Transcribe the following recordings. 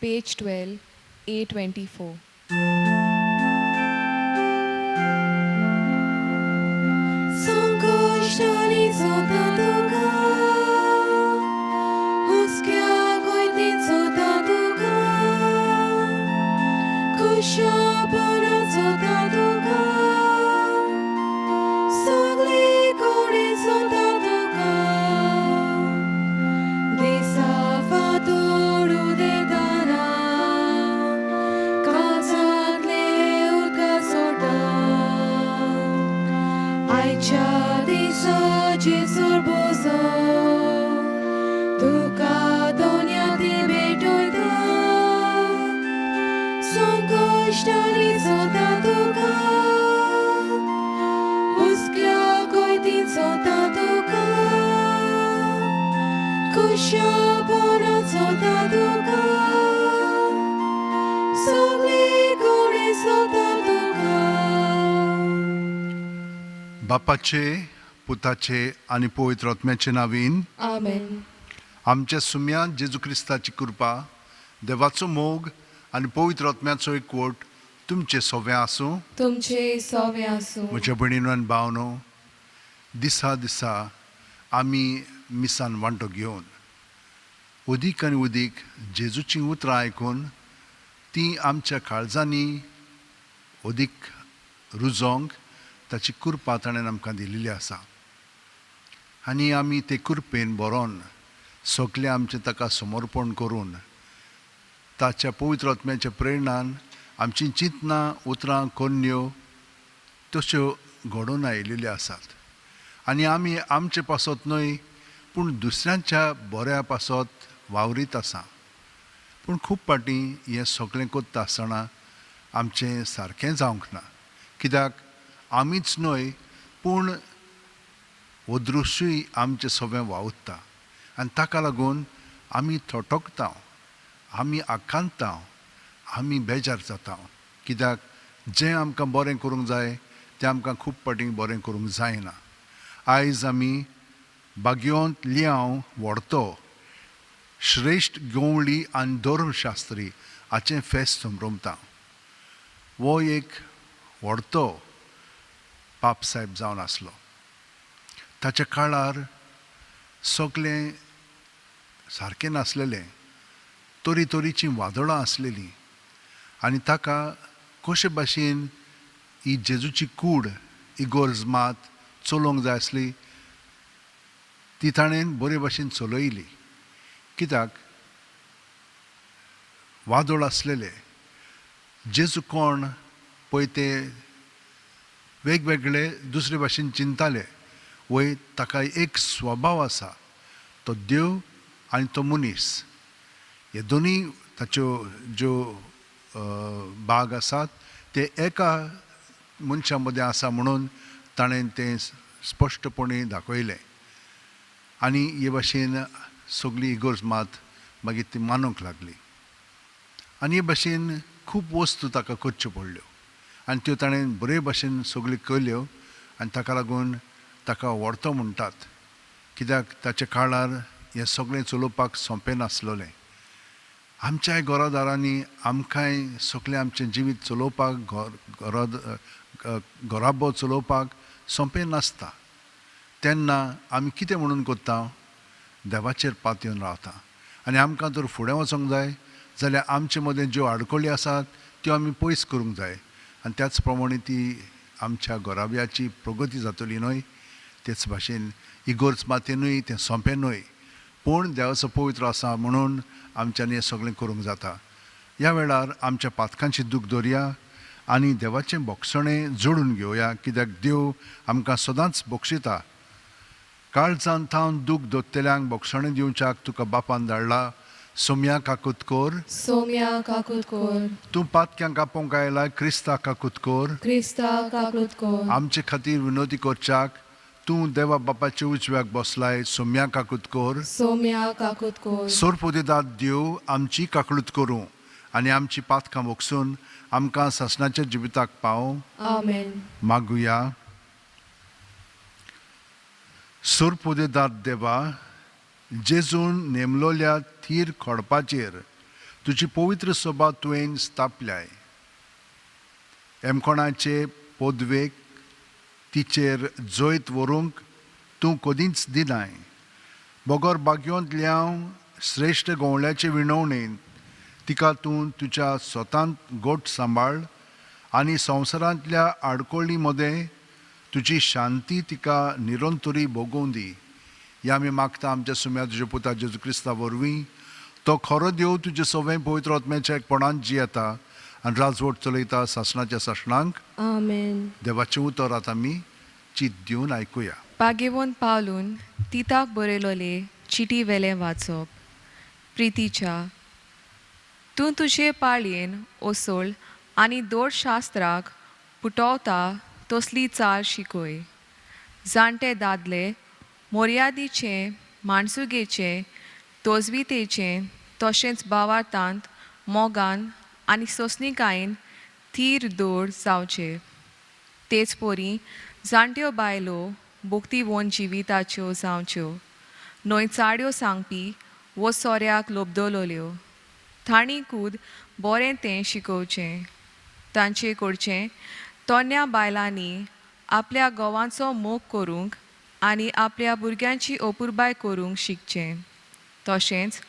Page 12, A24. संकश्टांनी चोता तुका, हुस्क्या कोयतीन चोता तुका, खुशापणा चोता तुका, सगळे कडेन चोता तुका, दिसा फांतोड उदेताना काळजांतले उदका सोडटा. आयच्या दिसाचे सरबोजो तुका दोनया ती भेटयता. संकश्टांनी चोता तुका, हुस्क्या कोयतीन चोता तुका, खुशापणा चोता तुका, सगळे कडेन चोता तुका. बापाचे, पुताचे आनी पवित्र आत्म्याचे नावीन. आमेन. आमच्या सुम्या जेजू क्रिस्ताची कृपा, देवाचो मोग आनी पवित्र आत्म्याचो एकवट तुमचे सोवे आसूं. तुमचे सोवे आसूं. म्हज्या भयणीनो आनी भावनो, दिसा दिसा आमी मिसान वांटो घेवन अदीक आनी अदीक जेजूचीं उतरां आयकून तीं आमच्या काळजांनी अदीक रुजोवंक ताची कृपा ताणें आमकां दिल्ली आसा. आनी आमी ते कृपेन बरोवन सगळें आमचें ताका समर्पण करून ताच्या पवित्र आत्म्याच्या प्रेरणान आमचीं चिंतनां, उतरां, कोन्न्यो तश्यो घडोवन आयिल्ल्यो आसात. आनी आमी आमचे पासत न्हय पूण दुसऱ्यांच्या बऱ्या पासत वावरीत आसा. पूण खूब फावटी हें सगळें करता आसतना आमचें सारकें जावंक ना, कित्याक आमीच न्हय पूण अदृश्यूय आमचें सगळें वावुरता आनी ताका लागून आमी थटकता, आमी आकांतता, आमी बेजार जाता, कित्याक जें आमकां बरें करूंक जाय तें आमकां खूब फावटी बरें करूंक जायना. आयज आमी बागयोंत लियांव व्हडतो श्रेश्ठ गवळी आनी धर्मशास्त्री हाचें फेस्त संभ्रमता. हो एक व्हडतो पापसाहेब जावन आसलो. ताच्या काळार सगळें सारकें नासलेलें, तरी तरेचीं वादळां आसलेलीं आनी ताका कशे भाशेन ही जेजूची कूड इगोर्ज मात चलोवंक जाय आसली ती ताणें बरे भाशेन चलयली, कित्याक वादळ आसलेले. जेजू कोण पळय ते वेगवेगळे दुसरे भाशेन चिंताले. वय ताका एक स्वभाव आसा, तो देव आनी तो मनीस, हे दोनूय ताच्यो ज्यो भाग आसात ते एका मनशा मदें आसा म्हणून ताणें तें स्पश्टपणी दाखयलें. आनी हे भाशेन सगळी इगर्ज मात मागीर ती मानूंक लागली. आनी हे भाशेन खूब वस्तू ताका करच्यो पडल्यो आनी त्यो ताणें बरे भाशेन सगल्यो केल्यो आनी ताका लागून ताका व्हडतो म्हणटात, कित्याक ताच्या काळार हें सगळें चलोवपाक सोंपें नासलेलें. आमच्याय घरादारांनी आमकांय सगळें आमचें जिवीत चलोवपाक, घराबो चलोवपाक सोंपें नासता. तेन्ना आमी कितें म्हणून करता, देवाचेर पातयेवन रावता. आनी आमकां जर फुडें वचोंक जाय जाल्यार आमचे मदें ज्यो आडखळी आसात त्यो आमी पयस करूंक जाय आनी त्याच प्रमाणे ती आमच्या घराब्याची प्रगती जातली न्हय. तेच भाशेन इगोर्ज मातेनूय तें सोंपें न्हय, पूण देवाचो पवित्र आसा म्हणून आमच्यांनी हें सगळें करूंक जाता. ह्या वेळार आमच्या पातकांची दूख दवरया आनी देवाचें बोगसणें जोडून घेवया, कित्याक देव आमकां सदांच बक्षिता. काळजान थावन दूख दोत्तेल्यांक बोगसणें दिवच्याक तुका बापान धाडला. सोम्या काकूत कोर. सोम्या काकूत कोर. तूं पातक्यांक आपोवंक आयला, क्रिस्ता काकूत कोर. क्रिस्ता काकूत कोर. आमचे खातीर विनोदी करच्याक तूं देवा बापाच्या उजव्याक बसलाय. सोम्या काकूत कोर. सोम्या काकूत कोर. सोरपोदेदाद देव आमची काकळूत करूं आनी आमची पातकां भोगसून आमकां सासणाच्या जिविताक पावोवं. आमेन. मागुया. सोरपोदेदाद देवा, जेजून नेमलोल्या थीर खडपाचेर तुजी पवित्र सभा तुवें स्थापल्याय. एमकोणाचे पदवेक तिचेर जैत व्हरूंक तूं कदींच दिनाय. बगर बागयोंतल्या श्रेश्ठ गवळ्याचे विणवणेन तिका तूं तुज्या स्वतांत गोट सांबाळ आनी संवसारांतल्या आडखळी मदें तुजी शांती तिका निरंतरी भोगोवं दी. ह्या आमी मागता आमच्या सुम्या तुज्या पुता जेजू क्रिस्ता वरवीं. तो खरो देव तुजे सवें पवित्र आत्म्याच्या एकपणान जियेता आनी राजवट चलयता सासणाच्या सासणांक. आमेन. देवाचें उतर आतां आमी चित दिवन आयकुया. पागेवन पावलून तिताक बरयलोले चिटी वेलें वाचप. प्रितीच्या, तूं तुजे पाळयेन ओसोळ आनी दोड शास्त्राक पुटवता तसली चाल शिकय. जाणटे दादले मोर्यादीचें, माणसुगेचें, तोजवितेचें तशेंच भावार्थांत मोगान आनी सोंसणीकायेन थीर दोड जावचे. तेच परी जाणट्यो बायलो भोक्तीवोन जिविताच्यो जावच्यो, न्हय चाड्यो सांगपी वो सोऱ्याक लोबदलोल्यो. तांणी कूद बरें तें शिकोवचें. तांचे कडचें तोन्या बायलांनी आपल्या घोवांचो मोग करूंक आनी आपल्या भुरग्यांची अपुरबाय करूंक शिकचें. तशेंच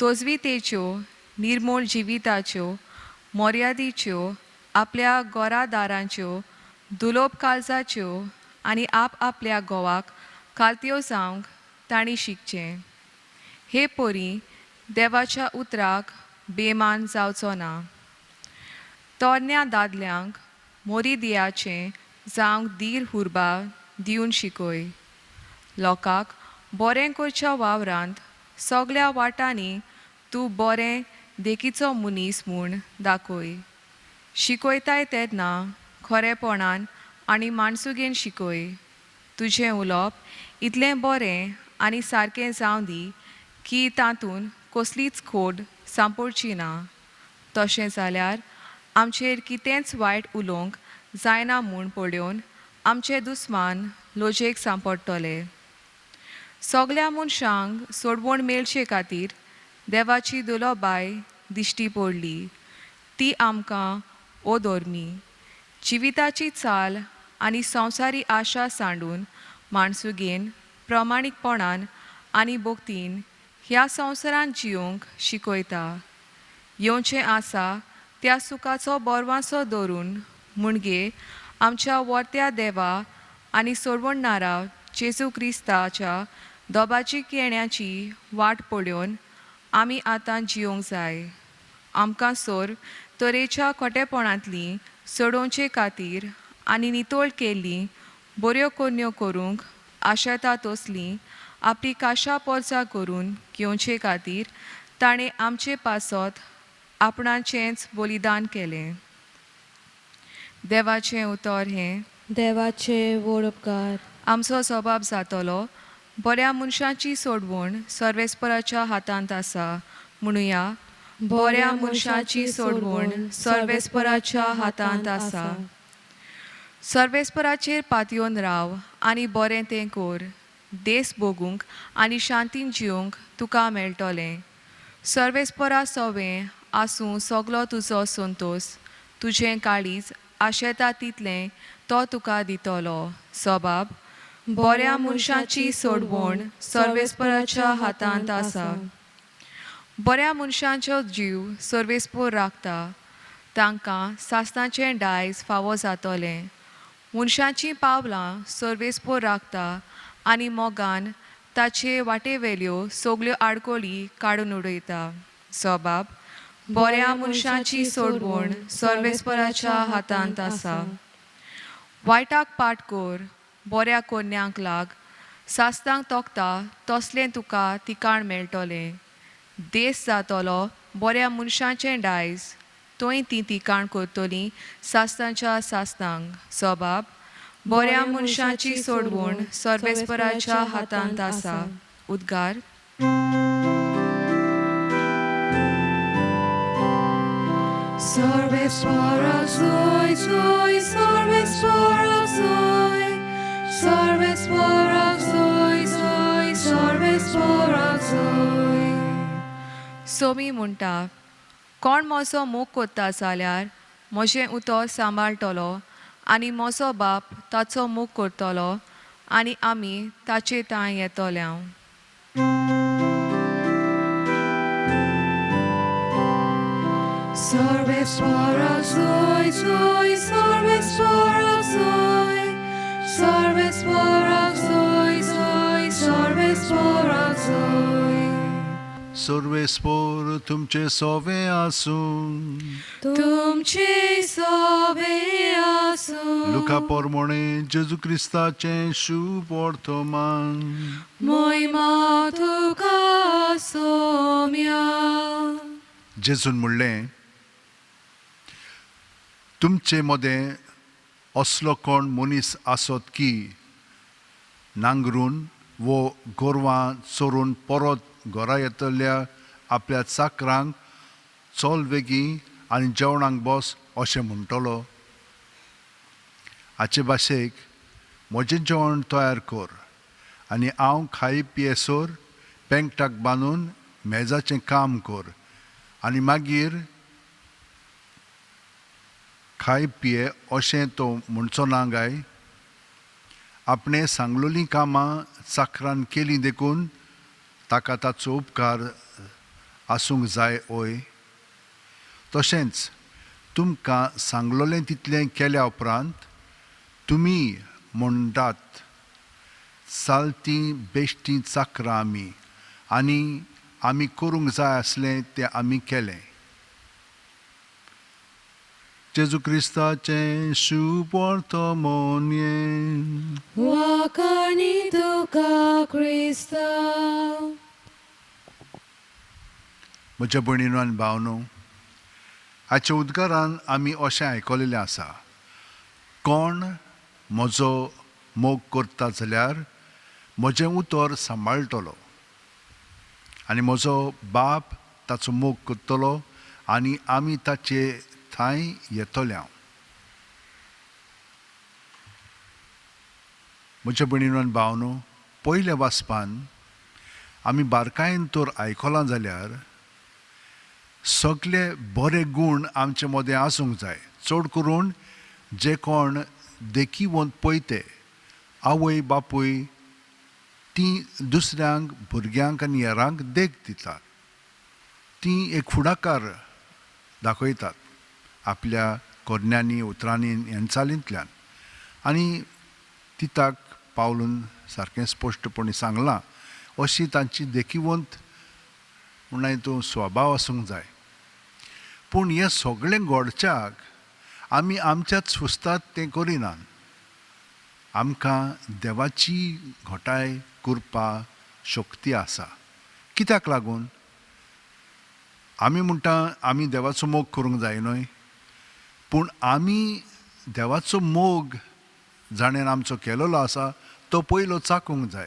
तोजवितेच्यो, निर्मूळ जिविताच्यो, मोर्यादीच्यो, आपल्या घरादारांच्यो, दुलोब काळजाच्यो आनी आप आपल्या घोवाक खालत्यो जावंक तांणी शिकचें. हे परी देवाच्या उतराक बेमान जावचो ना. तरण्या दादल्यांक मोरिदियाचें जावंक धीर हुर्बा दिवन शिकय. लोकांक बरें करच्या वावरांत सगळ्या वाटांनी तूं बरें देखीचो मनीस म्हूण दाखय. शिकयताय तेन्ना खरेपणान आनी माणसुगेन शिकय. तुजें उलोवप इतलें बरें आनी सारकें जावं दी की तातूंत कसलीच खोड सांपडची ना. तशें जाल्यार आमचेर कितेंच वायट उलोवंक जायना म्हूण पळोवन आमचे दुस्मान लजेक सांपडटले. सगल्या मनशांक सोडवण मेळचे खातीर देवाची दुलोबाय दिश्टी पडली ती आमकां ओदोरमी जिविताची चाल आनी संवसारी आशा सांडून माणसुगेन प्रमाणीकपणान आनी भक्तीन ह्या संवसारांत जियोंक शिकयता. येवचें आसा त्या सुखाचो बोरवांसो धरून म्हणजे आमच्या वर्त्या देवा आनी सोडवणणारा जेजू क्रिस्ताच्या दोबाची केण्याची वाट पळोवन आमी आतां जियोंक जाय. आमकां सोर तरेच्या खोटेपणांतलीं सोडोवचे खातीर आनी नितळ केल्लीं बऱ्यो कोन्यो करूंक आशेता तसलीं आपली काशा पोरसा करून घेवचे खातीर ताणें आमचे पासत आपणाचेंच बलिदान केलें. देवाचें उतर हें. देवाचे व्हड उपकार. आमचो स्वभाव जातलो. बऱ्या मनशाची सोडवण सर्वेस्पराच्या हातांत आसा. म्हणुया, बऱ्या मनशाची सोडवण सर्वेस्पराच्या हातांत आसा. सर्वेस्पराचेर पातयेवन राव आनी बरें तें कर. देस भोगूंक आनी शांतीन जिवंक तुका मेळटलें. सर्वेस्परा सवें आसूं सगलो तुजो संतोस. तुजें काळीज आशेता तितलें तो तुका दितलो. सबाब बऱ्या मनशाची सोडवण सर्वेस्पराच्या हातांत आसा. बऱ्या मनशांचो जीव सर्वेस्पोर राखता. तांकां सासणाचें दायज फावो जातलें. मनशाचीं पावलां सर्वेस्पोर राखता आनी मोगान ताचे वाटेवेल्यो सगल्यो आडकोळी काडून उडयता. सबाब बऱ्या मनशाची सोडवण सर्वेस्पराच्या हातांत आसा. वायटाक पाट कर, बऱ्या कोन्यांक लाग. सासणांक तोखता तसलें तुका तिकाण मेळटलें. देस जातलो बऱ्या मनशाचें दायज. थंय तीं तिकाण करतलीं सासणाच्या सासणांक. सबाब बऱ्या मनशाची सोडवण सर्वेस्पराच्या हातांत आसा. उद्गार. Sarveswara soy soy, Sarveswara soy, Sarveswara soy soy, Sarveswara soy. Somi म्हणटा, कोण म्हजो मोग कोत्ता जाल्यार म्हजें उतर सांबाळटलो आनी म्हजो बाप ताचो मोग करतलो आनी आमी ताचे थांय येतले हांव. Sarveswara soy soy Sarveswara soy Sarveswara soy soy Sarveswara soy. सर्वेस्पोर तुमचे सोवे आसूं. तुमचे सोबे आसूं. लुका पोरमोणे जेजू क्रिस्ताचें शुभ वर्तमान. मोहिमा तुका सोम्या. जेजून म्हणलें, तुमचे मदें असलो कोण मनीस आसत की नांगरून वो गोरवां चोरून परत घरा येतल्या आपल्या चाकरांक चल वेगीं आनी जेवणाक बस अशें म्हणटलो? हाचे भाशेक म्हजें जेवण तयार कर आनी हांव खाई पियेसर पेंकटाक बांदून मेजाचें काम कर आनी मागीर खाय पिये अशें तो म्हणचो ना काय? आपणें सांगलोलीं कामां चाकरान केलीं देखून ताका ताचो उपकार आसूंक जाय ओय? तशेंच तुमकां सांगलोलें तितलें केल्या उपरांत तुमी म्हणटात, चालतीं बेश्टीं चाकरां आमी आनी आमी करूंक जाय आसलें तें आमी केलें. जेजू क्रिस्ताचें शुभ वर्तमान. वाखाणी तुका क्रिस्ता. म्हज्या भयणीनो आनी भावनो, हाच्या उद्गारान आमी अशें आयकलेलें आसा, कोण म्हजो मोग करता जाल्यार म्हजें उतर सांबाळटलो आनी म्हजो बाप ताचो मोग करतलो आनी आमी ताचे थांय येतले हांव. म्हज्या भयणीनो आनी भावनो, पयल्या वाचपान आमी बारकायेन तर आयकलां जाल्यार सगळे बरे गूण आमचे मदें आसूंक जाय. चड करून जे कोण देखीवंत पळयते आवय बापूय ती दुसऱ्यांक भुरग्यांक आनी हेरांक देख दितात, ती एक फुडाकार दाखयतात आपल्या करण्यांनी उतरांनी आनी चालींतल्यान. आनी तिताक पावलून सारकें स्पश्टपणी सांगलां अशी तांची देखीवंत म्हणल्यार तूं स्वभाव आसूंक जाय. पूण हें सगळें घडच्याक आमी आमच्याच सुस्तात तें करिनात. आमकां देवाची घटाय करपा शक्ती आसा. कित्याक लागून आमी म्हणटा आमी देवाचो मोग करूंक जाय न्हय, पूण आमी देवाचो मोग जाणें आमचो केलेलो आसा तो पयलो चाकूंक जाय.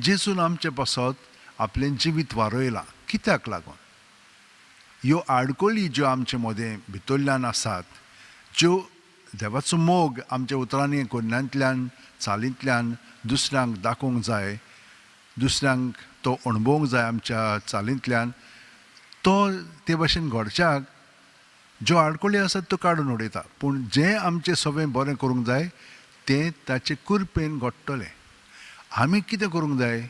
जेजून आमचे पासत आपलें जिवीत वारयलां. कित्याक लागून? ह्यो आडकळी ज्यो आमचे मदें भितरल्यान आसात, ज्यो देवाचो मोग आमच्या उतरांनी करण्यांतल्यान चालींतल्यान दुसऱ्यांक दाखोवंक जाय, दुसऱ्यांक तो अणभवंक जाय आमच्या चालींतल्यान, तो ते भाशेन घडच्याक ज्यो आडकळी आसात त्यो काडून उडयता. पूण जें आमचें सगळें बरें करूंक जाय तें ताचे कृपेन घडटलें. आमी कितें करूंक जाय?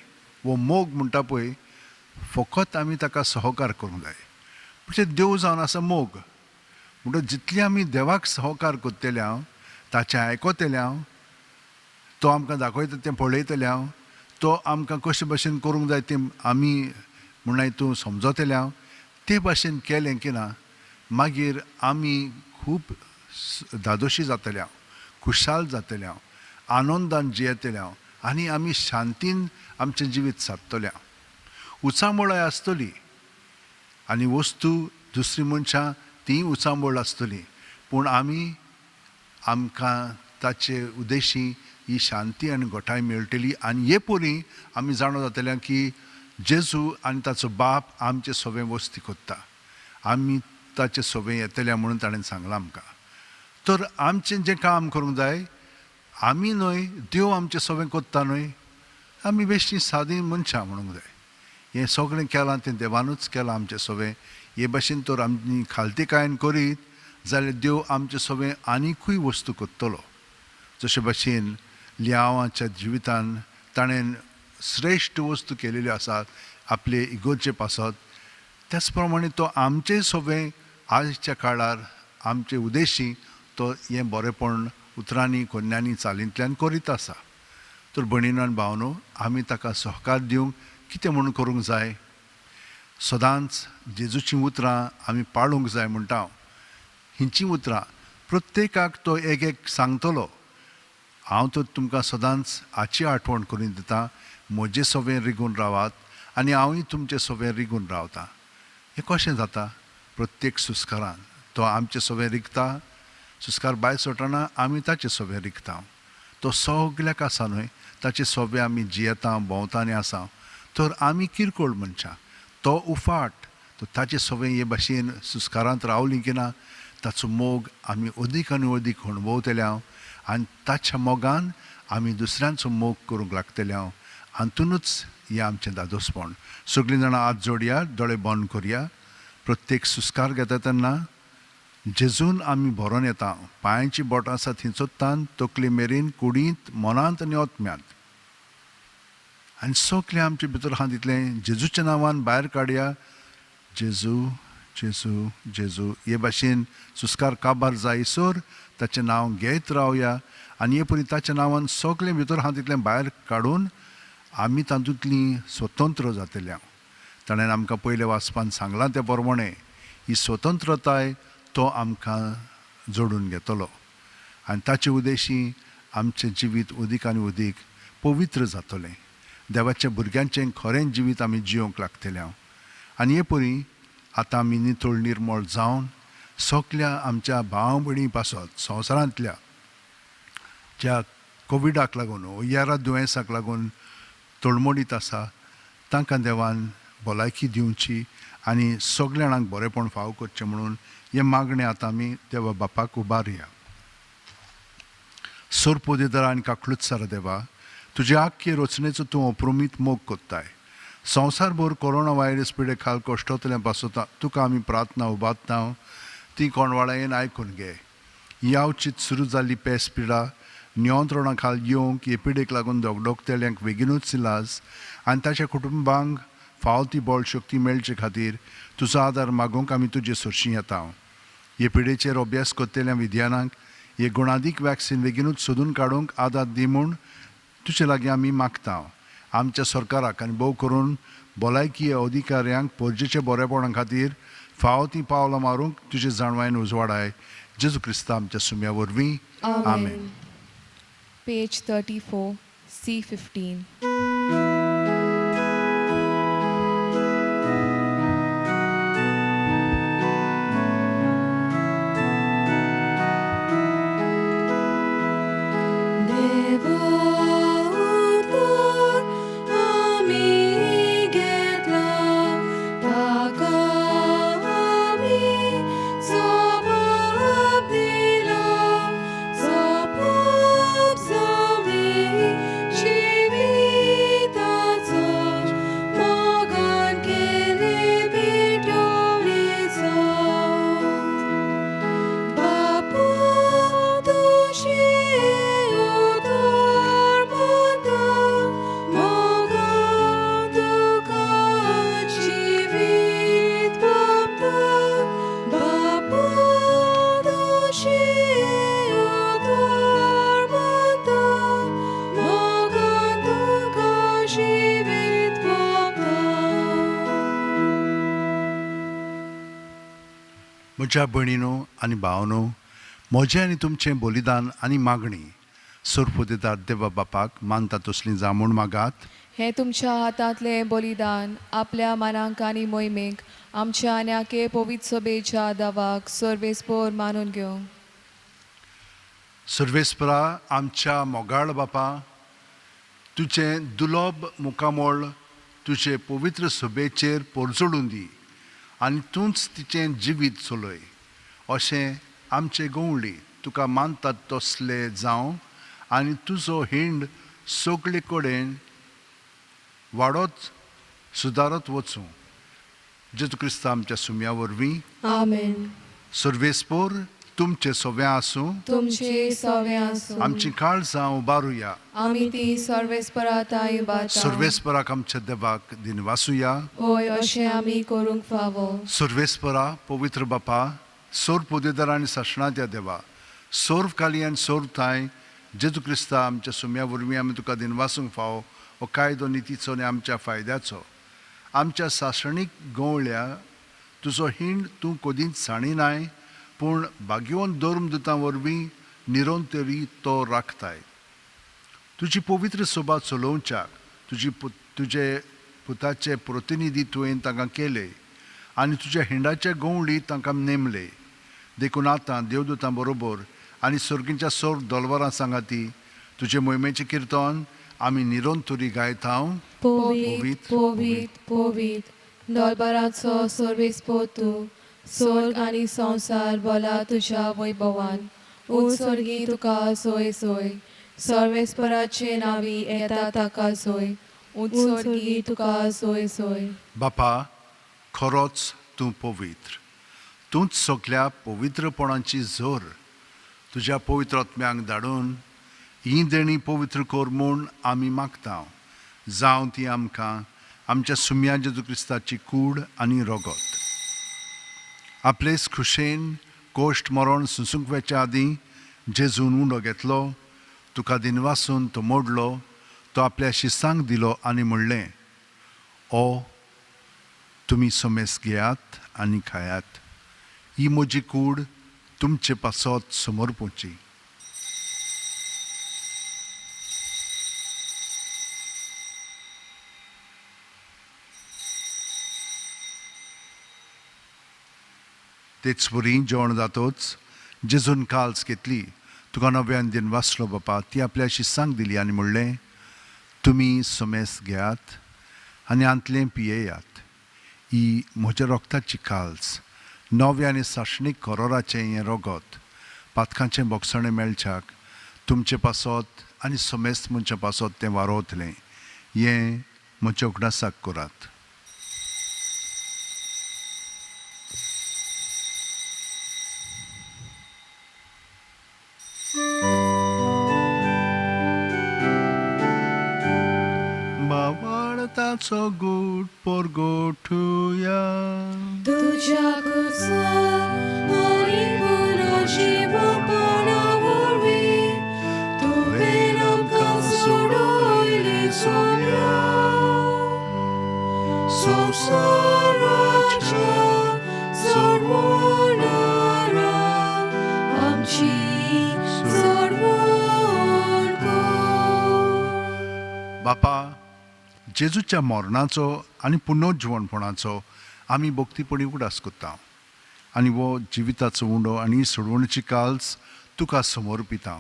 हो मोग म्हणटा पळय फकत आमी ताका सहकार करूंक जाय. म्हणजे देव जावन आसा मोग, म्हणटकच जितली आमी देवाक सहकार करतले हांव, ताचें आयकतले हांव, तो आमकां दाखयता तें पळयतले हांव, तो आमकां कशे भाशेन करूंक जाय तें आमी म्हणल्यार तूं समजतले हांव, ते भाशेन केलें की ना मागीर आमी खूब धादोशी जातले हांव, खुशाल जातले हांव, आनंदान जियेतले हांव आनी आमी शांतीन आमचें जिवीत सादतले हांव. उचांबळाय आसतली आनी वस्तू दुसरी मनशां तीं उचांबळ आसतली, पूण आमी आमकां ताचे उद्देशी ही शांती आनी घटाय मेळटली. आनी हे परी आमी जाणा जातले की जेजू आनी ताचो बाप आमचे सगळें वस्ती करता, आमी ताचे सगळें येतले म्हणून ताणें सांगलां आमकां. तर आमचें जें काम करूंक जाय आमी न्हय, देव आमचें सगळें करता न्हय, आमी बेश्टी सादी मनशां म्हणूंक जाय. हें सगळें केलां तें देवानूच केलां आमचें सगळें, हे भाशेन तर आमी खालतीकायेन करीत जाल्यार देव आमचे सगळें आनिकूय वस्तू करतलो. जशे भाशेन लियांवाच्या जिवितान ताणें श्रेश्ठ वस्तू केलेल्यो आसात आपले इगोर्जे पासत, त्याच प्रमाणे तो आमचे सगळें आयच्या काळार आमचे उदेशी तो हें बरेपण उतरांनी कोन्यांनी चालींतल्यान करीत आसा. तर भयणीनो आनी भावनो, आमी ताका सहकार दिवंक कितें म्हणून करूंक जाय? सदांच जेजूचीं उतरां आमी पाळूंक जाय म्हणटा हांव. हिंचीं उतरां प्रत्येकाक तो एक एक सांगतलो. हांव तर तुमकां सदांच हाची आठवण करून दिता, म्हजे सवें रिगून रावात आनी हांवूय तुमचे सवें रिगून रावतां. हें कशें जाता? प्रत्येक सुस्कारान तो आमचे सवें रिगता. सुस्कार भायर सोडटना आमी ताचे सवें रिगता. तो सगल्याक आसा न्हय, ताचे सवें आमी जियेता, भोंवता आनी आसा. तर आमी किरकोळ मनशां, तो उफाट. तो ताचे सवें हे भाशेन सुस्कारांत रावली की ना, ताचो मोग आमी अदीक आनी अदीक अणभवतले हांव आनी ताच्या मोगान आमी दुसऱ्यांचो मोग करूंक लागतले हांव. हातूनच हें आमचें दादोसपण. सगळीं जाणां हात जोडया, दोळे बंद करया. प्रत्येक सुस्कार घेता तेन्ना जेजून आमी भरोन येता. पांयांची बोटां आसा थंयचोत्तान तकली मेरेन, कुडींत, मनांत आनी आत्म्यांत. आनी सगळें आमचे भितर आहा तितलें जेजूच्या नांवान भायर काडया. जेजू, जेजू, जेजू हे भाशेन सुस्कार काबार जायसर ताचें नांव घेत रावया आनी हे परी ताच्या नांवान सगळें भितर आहा तितलें भायर काडून आमी तातूंतलीं स्वतंत्र जातले. ताणें आमकां पयल्या वाचपान सांगलां त्या प्रमाणें ही स्वतंत्रताय तो आमकां जोडून घेतलो आनी ताचे उदेशी आमचें जिवीत अदीक आनी अदीक पवित्र जातलें. देवाच्या भुरग्यांचें खरें जिवीत आमी जियोंक लागतलें हांव. आनी हे परी आतां आमी नितळ निर्मळ जावन सगल्या आमच्या भाव भयणी पासत संवसारांतल्या ज्या कोविडाक लागून येरा दुयेंसाक लागून तळमळीत आसा तांकां देवान भलायकी दिवची आनी सगल्या जाणांक बरेंपण फाव करचें म्हणून हें मागणें आतां आमी देवा बापाक उबारया. सोरपोदेदार आनी काकलुत्सार देवा, तुजे आख्खे रचनेचो तूं अप्रमीत मोग कोत्ताय. संवसारभर कोरोना व्हायरस पिडे खाल कश्टतल्या पासत तुका आमी प्रार्थना उबारता, ती कोणवाळायेन आयकून घे. यावचीत सुरू जाल्ली पेस पिडा नियंत्रणा खाल येवंक हे पिडेक लागून दगदगतल्यांक बेगिनूच इलाज आनी ताच्या कुटुंबांक फाव ती बळ शक्ती मेळचे खातीर तुजो आदार मागूंक आमी तुजे सरशीं येता. हे पिडेचेर अभ्यास करतल्या विज्ञानाक हे गुणादीक वॅक्सिन बेगिनूच सोदून काडूंक आदार दी म्हूण तुजे लागीं आमी मागता. आमच्या सरकाराक आनी भोव करून भलायकी अधिकाऱ्यांक परजेच्या बरेपणा खातीर फावो तीं पावलां मारूंक तुजे जाणवायेन उजवाडाय. जेजू क्रिस्ता आमच्या सुम्या वरवीं, आमेन. Page 34, C15. म्हज्या भयणीनो आनी भावनो, म्हजें आनी तुमचें बलिदान आनी मागणी सोरपोदेदार देवा बापाक मानता तसलीं जावं म्हूण मागात. हें तुमच्या हातांतलें बलिदान आपल्या मानांक आनी मोहिमेक आमच्या आन्याके पवित्र सभेच्या दावाक सर्वेस्पोर मानून घेवं. सर्वेस्परा आमच्या मोगाळ बापा, तुजें दुलोब मुखामळ तुजे पवित्र सभेचेर पोरजोडून दी आनी तूंच तिचें जिवीत चलय अशें आमचे गवळी तुका मानतात तसले जावं आनी तुजो हिंड सगळे कडेन वाडत सुदारत वचूं. जेजू क्रिस्ता आमच्या सुम्या वरवीं. आमेन. सर्वेस्पोर तुमचे सोवे आसूं. तुमचे सवे आसूं. आमची काळजां उबारुया. आमी ती सर्वेस्पराताय उबारता. सर्वेस्पराक आमच्या देवाक दिनवासुया. होय, अशें आमी करूंक फावो. सर्वेस्परा, पवित्र बापा, सोर पोदेदार आनी सासणाच्या देवा, सोर्व काली आनी सोर्व थांय जेजू क्रिस्ता आमच्या सुम्या वरवीं आमी तुका दिनवासूंक फावो हो कायदो नितीचो आनी आमच्या फायद्याचो. आमच्या सासणीक गंवळ्या, तुजो हींड तूं कदींच साणिनाय, पूण भाग्यवंत धर्मदुतां वरवीं निरंतरी तो राखताय. तुजी पवित्र सभा चलोवच्याक तुजी तुजे पुताचे प्रतिनिधी तुवें तांकां केले आनी तुज्या हिंडाच्या गंवळी तांकां नेमले. देखून आतां देवदूतां बरोबर आनी सर्गीच्या सोर्ग दोलवरां सांगाती तुजे मोहिमेचें किर्तन आमी निरंतरी गायता. पवित्र, पवित्र, पवित्र, दरबाराचो सर्वेस्पोर तूं, स्वर्ग आनी संवसार भरला तुज्या वैभवान. उंच स्वर्गी तुका सोय सोय, सर्वेस्पराचे नांवी येता ताका सोय, उंच स्वर्गी तुका सोय सोय. बापा, खरोच तूं पवित्र, तूंच सगल्या पवित्रपणाची झर. तुज्या पवित्र आत्म्यांक धाडून हीं देणीं पवित्र कर म्हूण आमी मागता, जावं ती आमकां आमच्या सुम्या जेजू क्रिस्ताची कूड आनी रगत. आपलेच खुशेन कोश्ट मरण सुसूंक वेच्या आदीं जेजून उंडो घेतलो, तुका दिनवासून तो मोडलो, तो आपल्या शिसांक दिलो आनी म्हणलें, ओ तुमी समेस घेयात आनी खायात, ही म्हजी कूड तुमचे पासत समर्पुची. तेच वरी जेवण जातोच जेजून काल्स घेतली, तुका नव्यान दिन वाचलो बापा, ती आपल्या शिसांक दिली आनी म्हणलें, तुमी समेस घेयात आनी आंतलें पियेयात, ही म्हज्या रोगताची काल्स, नव्या आनी सासणीक करोराचें हें रगत, पातकांचें बोगसणें मेळच्याक तुमचे पासत आनी समेस्त मनशां पासत तें वारोवतलें, हें म्हज्या उगडासाक करात. मावाळताचो गूट पोरगोठुया. तुज्या कुसा आनी पुनर्जिवपणा वरवीं तुवें आमकां सोडयली सोम्या, संवसाराच्या सोडवणारा आमची सोडवण कर. बापा, जेजूच्या मरणाचो आनी पुनर्जिवणपणाचो आमी भक्तीपणी उगडास करता आनी हो जिविताचो उंडो आनी सोडवणेची काल्स तुका समर्पिता.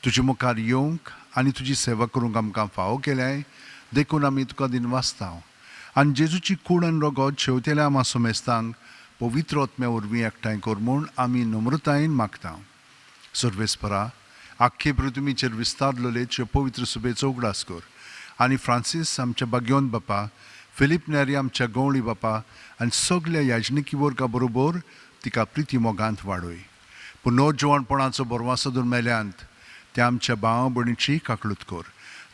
तुजे मुखार येवंक आनी तुजी सेवा करूंक आमकां फावो केल्याय देखून आमी तुका दिनवासता आनी जेजूची कूड आनी रगत शेवतेल्या आमा समेस्तांक पवित्र आत्म्या वरवीं एकठांय कर म्हूण आमी नम्रतायेन मागता. सर्वेस्परा, आख्खे पृथ्वीचेर विस्तारलेले पवित्र सुबेचो उगडास कर आनी फ्रांसीस आमच्या बाग्योन बापा, फिलीप नेरी आमच्या गवळी बापा आनी सगल्या याजनिकी वर्गा बरोबर तिका प्रिती मोगांत वाडय. पुनर्जिवणपणाचो बरवासो धरून मेल्यांत त्या आमच्या भाव भयणीची काकळूत कर.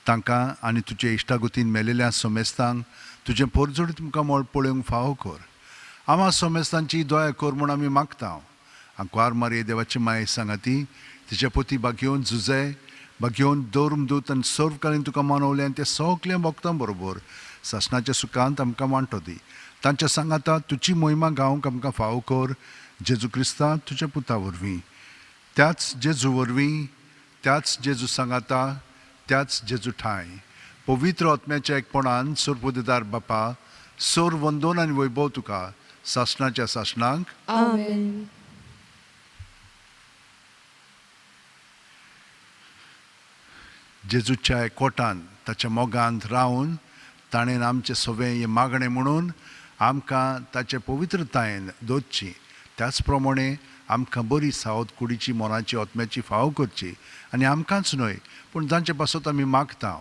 तांकां आनी तुजे इश्टागतीन मेलेल्या समेस्तांक तुजें पोरजोडीत तुमकां मळ पळोवंक फावो कर. आमा समेस्तांची दया कर म्हूण आमी मागता. आंकवार मारये देवाची माये सांगाती तिच्या पोती बागेवन झुजे बागेवन धर्मदूत आनी सर्वकालीन तुका मानवलें आनी ते सगळ्या भक्तां बरोबर सासणाच्या सुखांत आमकां वांटो दी. तांच्या सांगाता तुजी मोहिमा गावंक आमकां फावो कर, जेजू क्रिस्ता तुज्या पुता वरवीं, त्याच जेजू वरवीं, त्याच जेजू सांगाता, त्याच जेजू ठांय पवित्र आत्म्याच्या एकपणान सोरपुदेदार बापा, सोर वंदोन आनी वैभव तुका सासणाच्या सासणांक. आमेन. जेजूच्या एकवटान ताच्या मोगांत रावन ताणें आमचें सगळें हें मागणें म्हणून आमकां ताचे पवित्रतायेन दवरची. त्याच प्रमाणे आमकां बरी सावध कुडीची, मोनाची, आत्म्याची फावो करची आनी आमकांच न्हय पूण जांचे पासत आमी मागता,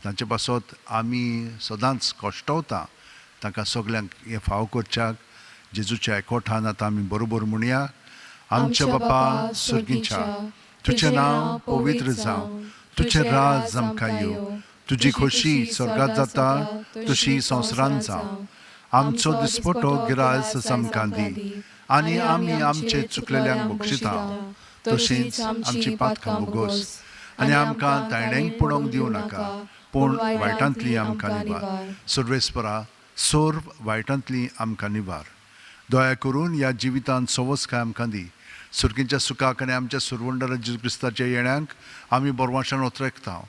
तांचे पासत आमी सदांच कश्टवता, तांकां सगल्यांक हें फावो करच्याक जेजूच्या एकवठान आतां आमी बरोबर म्हणया. आमच्या बापा सर्गीच्या, तुजें नांव पवित्र जावं, तुजें राज आमकां येवं, तुजी खोशी स्वर्गात जाता तशी संवसारांत जावं. आमचो दिसपटो गिरायस आमकां दी आनी आमी आमचे चुकलेल्यांक बक्षिता तशींच आमची पातकां भोगोस आनी आमकां तायणेंक पडोवंक दिवं नाका, पूण वायटांतली आमकां निवार. सर्वेस्परा, सर्व वायटांतली आमकां निवार. दया करून ह्या जिवितांत सवसकाय आमकां दी. सुर्गींच्या सुखाक आनी आमच्या सुरवंडरा जेजू क्रिस्ताच्या येण्याक आमी बरवाशान ओतरेकता.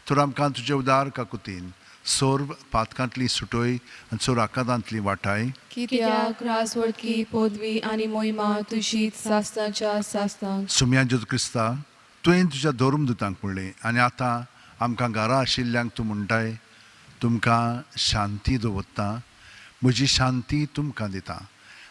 तर आमकां तुजे उदार काकुतीन सर्व पातकांतली सुटय आनी सर्व आकांतांतली वाटाय. कित्याक राजवटकी पदवी आनी मोहिमा तुजीच सासणाच्या सासणाक. सुम्या जेजू क्रिस्ता, तुवें तुज्या धर्मदुतांक म्हणलें आनी आतां आमकां घरा आशिल्ल्यांक तूं म्हणटाय, तुमकां शांती दवरता, म्हजी शांती तुमकां दिता.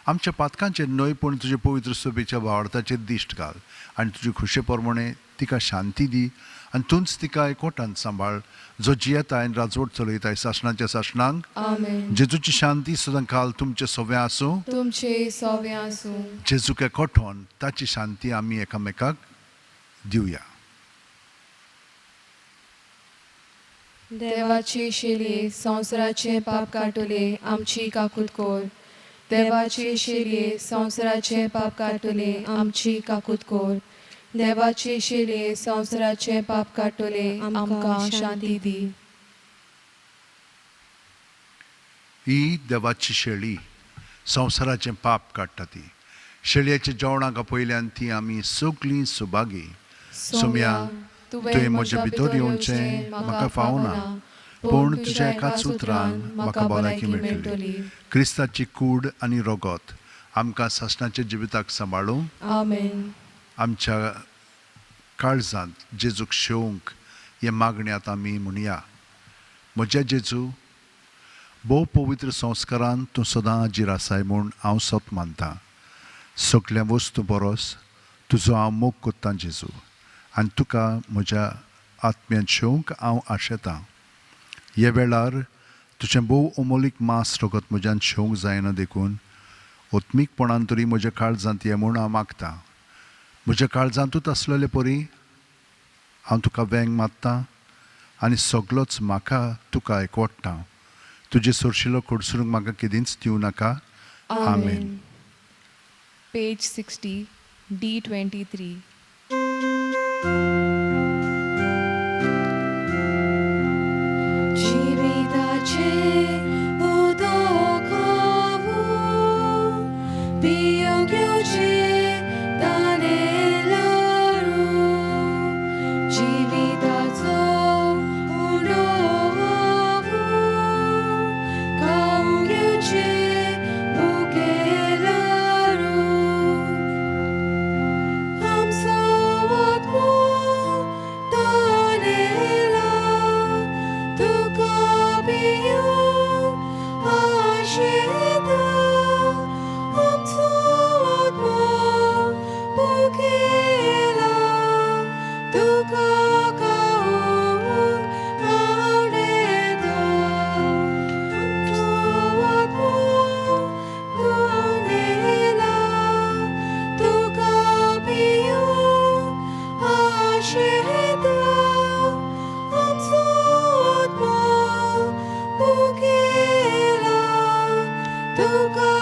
आमच्या पातकांचेर न्हय पूण तुजे पवित्र सभेच्या भावार्थाचेर दिश्ट घाल आनी तुजे खुशे प्रमाणे तिका शांती दी आनी तूंच तिका एकवटान सांबाळ, जो जियेता आनी राजवट चलयताय सासणाच्या सासणांक. आमेन. जेजूची शांती सदां काल तुमचे सव्या आसूं. तुमचे सोवे आसूं. जेजूक एकवटोन ताची शांती आमी एकामेकाक दिवया. देवाची शेलये संवसाराचें पाप काडटले आमची काकूत कोर. देवाची शेलये संवसाराचें पाप काडटले आमची काकूत कोर. देवाची शेलये संवसाराचें पाप काडटले आमकां शांती दी. ही देवाची शेळी संवसाराचें पाप काडटा. ती शेळयेच्या जेवणाक आपयल्यान ती आमी सगळीं सुभागी. सोम्या, तुवें म्हज्या भितर येवचें म्हाका फावना, पूण तुज्या एकाच उतरान म्हाका भलायकी मेळटली. क्रिस्ताची कूड आनी रगत आमकां सासणाच्या जिविताक सांबाळूं. आमेन. आमच्या काळजांत जेजूक शेवंक हें मागणें आतां आमी म्हणया. म्हज्या जेजू, भोव पवित्र संस्कारान तूं सदां हाजीर आसाय म्हूण हांव सत मानतां. सगल्या वस्तू बरोस तुजो हांव मोग करतां जेजू, आनी तुका म्हज्या आत्म्यान शेवंक हांव आशेतां. हे वेळार तुजें भोव अमोलीक मांस रगत म्हज्यान शेवंक जायना, देखून आत्मीकपणान तरी म्हज्या काळजांत ये म्हूण हांव मागतां. म्हज्या काळजांतूच आसलेले परी हांव तुका वेंग मारतां आनी सगलोच म्हाका तुका एकवडटा. तुजे सरशिलो कडसरूंक म्हाका केदींच दिवं नाका. आमेन. Page 60, D23. जिविताचें उदक हांव पिवंक घेवचें तानेलारू. जिविताचो उंडो हांव खावंक घेवचें भुकेलारू. आमचो आत्मो तानेला तुका पिवंक आशेता. आमचो आत्मो भुकेला तुका खावंक आवडटा. आमचो आत्मो तानेला तुका पिवंक आशेता. आमचो आत्मो भुकेला तुका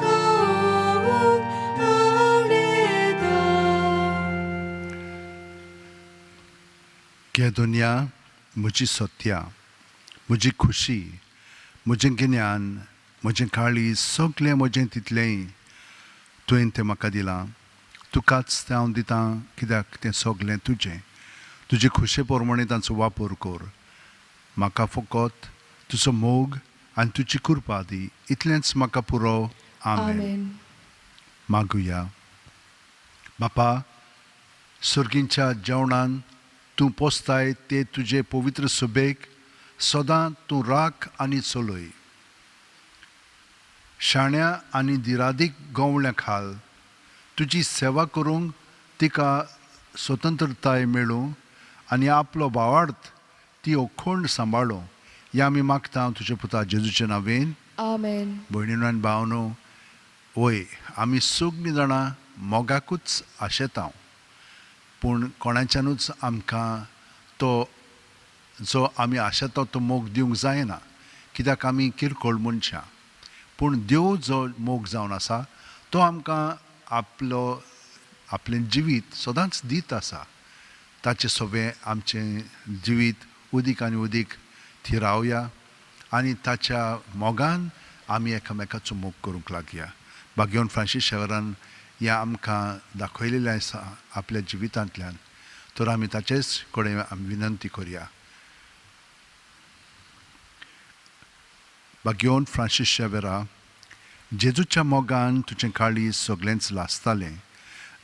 खावंक आवडटा. घे दुनिया म्हजी सत्या, म्हजी खुशी, म्हजें गिन्यान, म्हजें काळीज, सगळें म्हजें तितलेंय तुवें तें म्हाका दिलां. तुकाच तें हांव दितां, कित्याक तें सगळें तुजें. तुजे खुशे प्रमाणे तांचो वापर कर. म्हाका फकत तुजो मोग आनी तुजी कृपा दी, इतलेंच म्हाका पुरो. आमेन. आमेन. मागुया. बापा, सर्गींच्या जेवणान तूं पोसताय ते तुजे पवित्र सभेक सदां तूं राख आनी चलय. शाण्या आनी दिरादीक गवळ्या खाल तुजी सेवा करूंक तिका स्वतंत्रताय मेळूं आनी आपलो भावार्थ ती अखंड सांबाळूं. ह्या आमी मागता तुज्या पुता जेजूच्या नांवेन. आमेन. भयणीनो आनी भावनो, वय, आमी सगळीं जाणां मोगाकूच आशेता, पूण कोणाच्यानूच आमकां तो जो आमी आशेता तो मोग दिवंक जायना, कित्याक आमी किरकोळ मनशां. पूण देव जो मोग जावन आसा तो आमकां आपलो आपलें जिवीत सदांच दीत आसा. ताचे सोबें आमचें जिवीत उदीक आनी उदीक थिरावया आनी ताच्या मोगान आमी एकामेकाचो मोग करूंक लागया. बागेवन फ्रांसीस शहरान हें आमकां दाखयलेलें आसा आपल्या जिवितांतल्यान, तर आमी ताचेच कडेन आमी विनंती करया. बागेवन फ्रांसीस शेवेरा, जेजूच्या मोगान तुजें काळीज सगळेंच लासतालें,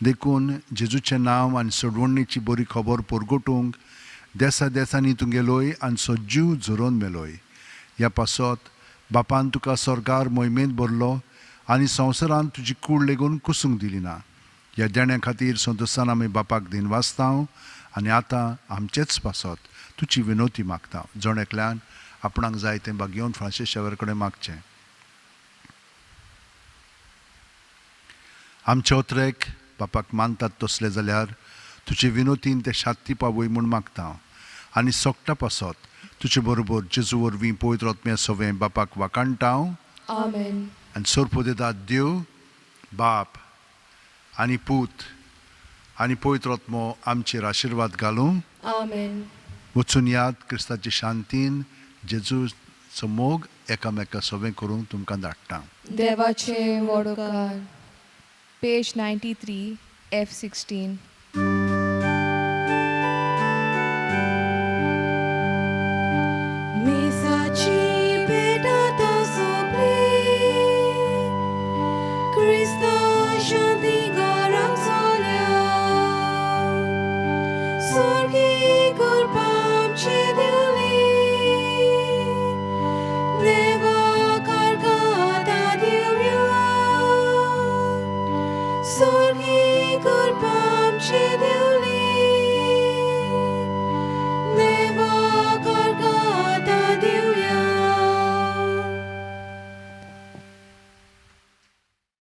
देखून जेजूचें नांव आनी सोडवणीची बरी खबर परगटूंक देसा देसांनी तूं गेलोय आनी सजीव झरोवन मेलोय. ह्या पासत बापान तुका स्वर्गार मोहिमेंत भरलो आनी संवसारांत तुजी कूड लेगून कुसूंक दिली ना. ह्या देण्या खातीर संतोसान आमी बापाक दिनवासता आनी आतां आमचेच पासत तुजी विनवती मागता. जण एकल्यान आपणाक जाय तें बागेवन फ्रांसीस शेवर कडेन मागचें. आमचे ओत्रेक बापाक मानतात तसले जाल्यार तुजे विनोतीन ते शात्ती पावय म्हूण मागता आनी सोगटा पासत तुजे बरोबर जेजू वरवीं पवित्र आत्म्या सवें बापाक वाखाणटा. आमेन. आनी सोरपो दितात देव बाप आनी पूत आनी पवित्र आत्मो आमचेर आशिर्वाद घालूं. आमेन. वचून याद क्रिस्ताचे शांतीन जेजूचो मोग एकामेका सवें करूंक तुमकां धाडटा. देवाचे व्हड उपकार. Page 93, F 16.